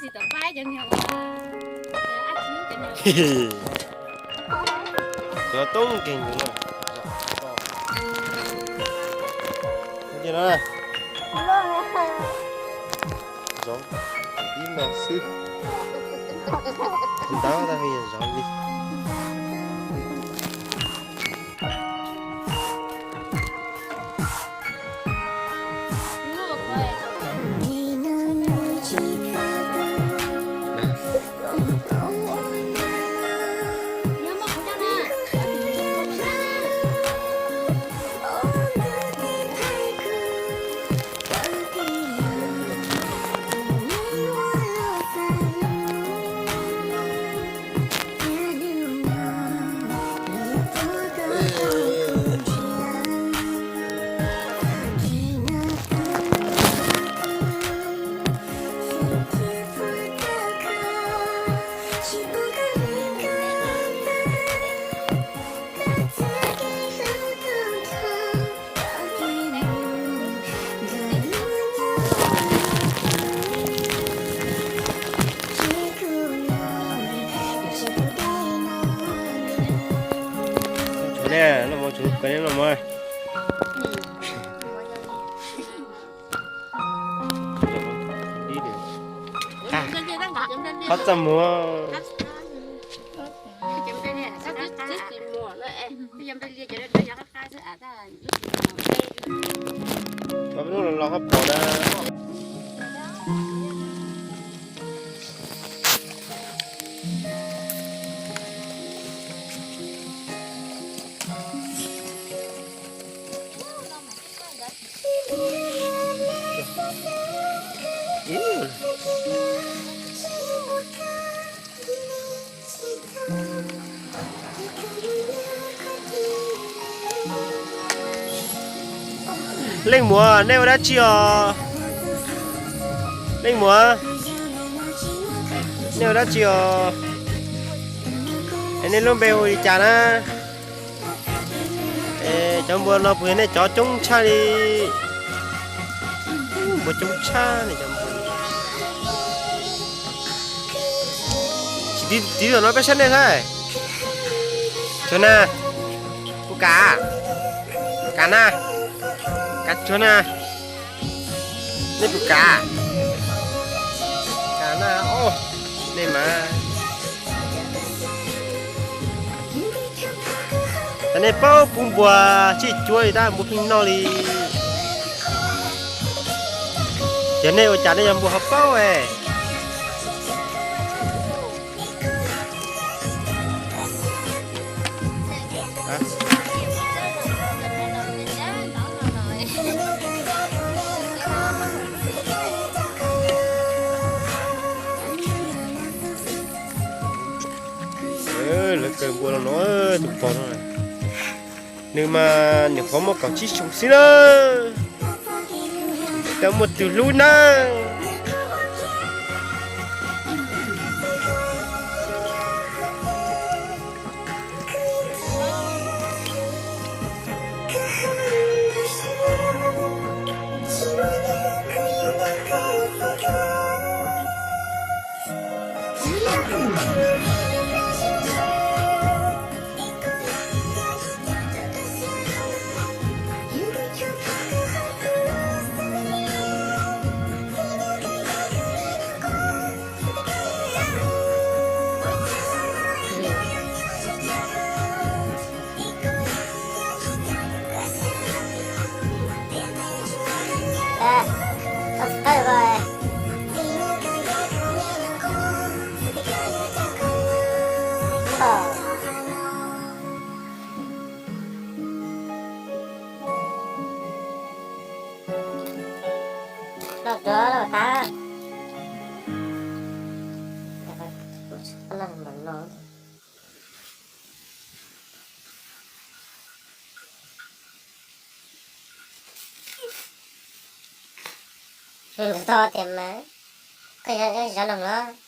Cov toob nkeeg no. Zov ib no xwb. Ntawd tab yog zov li. Tshuav ne, no mas tshuav kawg ne no mas. Qhov txaj muag. Los los hab pom na. Leej muam, nej ua dab tsi os? Leej muam, nej ua dab tsi os? Es nej lub npe hu li cas na? Es cov npua no puas yog nej cov coob tshaj li? Npua coob tshaj ne cov npua. Tsis tiv tom no peb saib nej thiab. Tsuag na, puas kam? Kam na, kam tsuag na. Nej puas kam? Kam na, o, nej mas. Ces nej paub pub npua tsij cuab li tab npua pheej noj li. Ces nej ua cas nej yog npua ho paub es. Lawv kaw npua no no, tus pog no, nws mas nyuam qhuav muaj kaum tsib xyoo xwb na, tsis tau muaj twg hlub na. Tog tias mas, koj yog zov noog los?